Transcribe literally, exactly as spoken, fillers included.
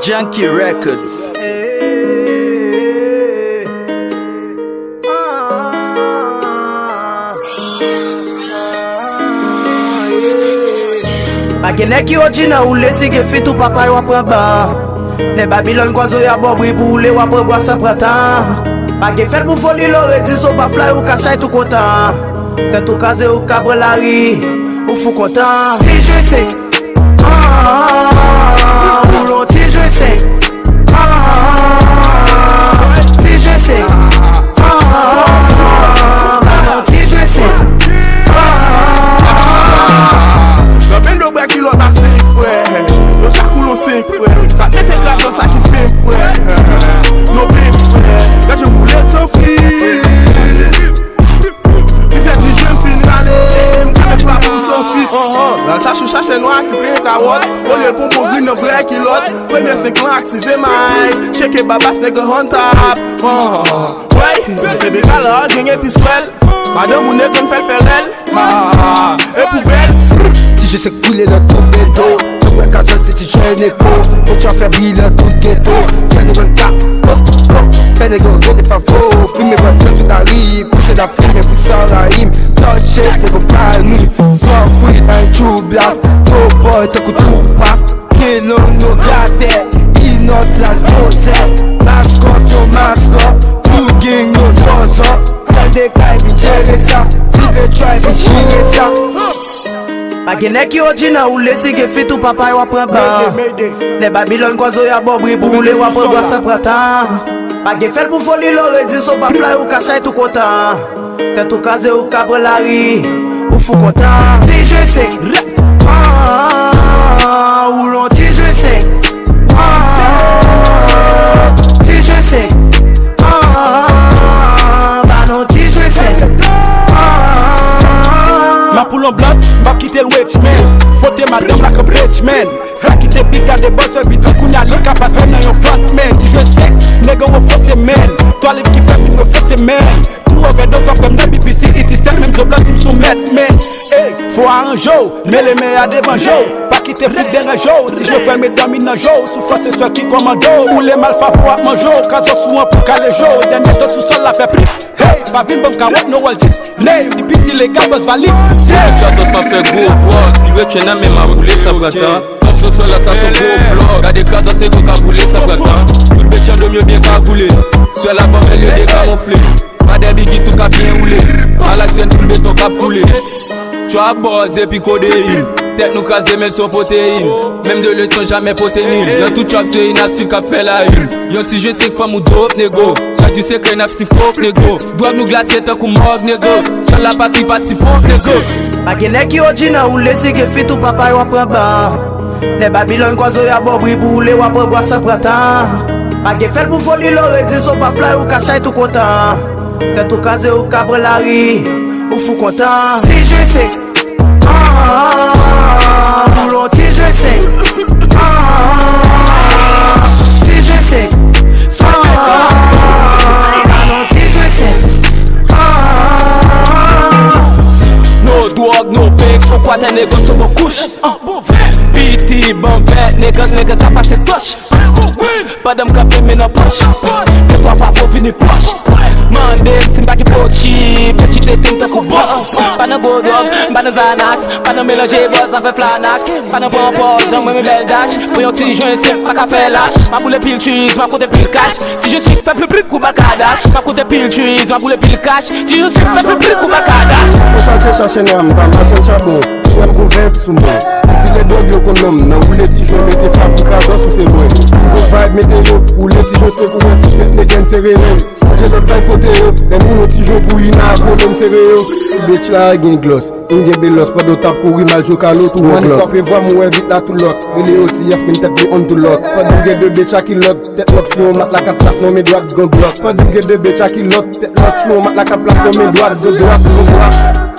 Janky Records. Pa gen nèg ki O G nan woule, si gen fit ou papa yo ap pran ban. Lè Babilòn kwaze w y a bò bri pou woule, w ap pran bwa san pran tan. Pa gen fèt pou foli lò redi, so pa fly ou ka chay tou kontan. Tèt ou kraze ou ka pran lari, ou fou kontan. Si je se Ah, ou lon ti jwe senk. Ah, ti jwe senk. Ah, ba non ti jwe senk. Ah. Nan bendo bwè kilòt a senk frè. Yo chak ou lon senk frè. Sa mete krazon sa ki senk frè. Yo bens frè. Gade woule san fil. Misye di jwenn fin rale, m ka met pa pou san fit. L al chache chache nwa ki plen kawòt. Olye l pran bon gri nan vrè kilòt. Premye senk lan aktive may. Tcheke babas nèg on top. Wey, bebe kalòt, genyen pi swèl. Madanm ou nèg konn fè l fè rèl. Ah, e pou bèl. Ti je se koule nan tout bendo. Mwen ka sòti ti jèn eko. Fò twa fè bri nan tout geto. Jèn eko ka. Oh, oh. Fè nèg yo rele favo. Fime baz nan tout lari. Pouse la fime pou san rayim. Touch it, nèg yo pa nou. Smoke weed and true black. Go boy, tankou Tupac. Kilon nou gratè. Inòt las bozè. Maskòt yo maskòt. Tout gang yo zòzò. Kal de kay vin jere sa. Ti de try vin chire sa. Pa gen nèg ki O G nan woule, si gen fit ou papa yo ap pran ban. Lè Babilòn kwaze w y a bò bri pou woule, w ap pran bwa san pran tan. Pa gen fèt pou foli lò redi, so pa fly ou ka chay tou kontan. Tèt ou kraze ou ka pran lari, ou fou kontan. Ti je se, ah, ou lon ti je se. Ah, ti je se. Ah, ba non ti je se. Ah. M ap poul on blunt, m ap kite l rich man. Fwote madanm la k ap rich man. Sa kite piga de bòs fè piti kounya li ka pase nan yon front man. Ti je se, nèg yo fòse men. Twa liv ki fè moun yo fòse men. Tou ovèdos w ap wè m nan B B C, iti sèl menm zo blan di m sou mèt men. Ey, fò aranje w, mele men a devan je w. Pa kite flit deranje w, ti je frè m e dòmi nan je w. Sou fòs se sèl ki kòmande w. Ou le mal favo ap manje w, kazò sou an pou kale je w. Dènye tan sou sòl la fè pli. Hey, pa vin ban m kawòt no wòl di. Name, D P C legal bòs valide. Kazòs m ap fè gwo gwòg. Pi wè tchè nan men m ap boule san pran tan. Kòm sou sòl la sa se gwo blòk. Gade kazòs nèg yo ka boule san pran tan. Tout bèt chan do m yo byen kagoule. Swèl ak banbèl yo dekamofle. Padè bigi tou ka byen woule. Malaksyon tout beton k ap koule. Trap bòz epi kodeyin. Tèt nou kraze men l se yon pwoteyin. Menm de leson jamè pote nin. Nan tout trap se inastil k ap fè la in. Yon ti je senk fanm ou dop nego. Chak di sekrè n ap sniff coke nego. Dwòg nou glase tankou mòg nego. Sèl la patri pa ti pwòp nego. Pa gen nèg ki O G nan woule, si gen fit ou papa yo ap pran ban. Lè Babilòn kwaze w y a bò bri pou woule, w ap pran bwa san pran tan. Pa gen fèt pou foli lò redi, so pa fly ou ka chay tou kontan. Tèt ou kraze ou ka pran lari, ou fou kontan. Si je se, ah, ou lon ti je se. Ah, ti je se. Ah, ba non ti je se. Ah. No dwòg, no peks, ou kwatè nego sou bon kouch. Piti, ban vèt, nèg, nèg ka pase tòch. Pandan m kanpe men nan pòch. De twa favo vini pwòch. Mande m si m pa gen pochi. Pochi tete m tankou bòs. Pa nan gwo dwòg, m pa nan Xanax. Pa nan melanje bòz avè Flanax. Pa nan pran pòz, jan mwen men bèl dach. Pou yon ti jwen senp, pa ka fè lach. M ap boule pil cheese, m ap konte pil kach. Ti je si fè pli pli kou bakadach. M ap konte pil cheese, m ap boule pil kach. Ti je si fè pli pli kou bakadach. Konsantre chache nwa m, pa machann chabon. Ti jwen m gon vèv sou mwen. Ti lè dwòg yo konn non m. Nan woule ti jwen mete fab pou krazò sou se mwen. Gon vibe mete yo, woule ti jwen se kou wè ti jwen nèg n sere men. Chanje lòt vibe kote yo. Lè nou yon ti jwen bouyi nan akwo men sere yo. Ti bitch la gen glòs. M gen belòs pandan w t ap kouri m al jwe kalo tou yon glòs. Frape vwa m wè vit la tou lòk. Rele yo ti F men tèt li on tou lòk. Pandan m gen de bitch a kilòt. Tèt lòk sou yon matla kat plas nan men dwat gon glòk. Pandan m gen de bitch a kilòt. Tèt lòk sou yon matla kat plas nan men dwat gon glòk gon glòk.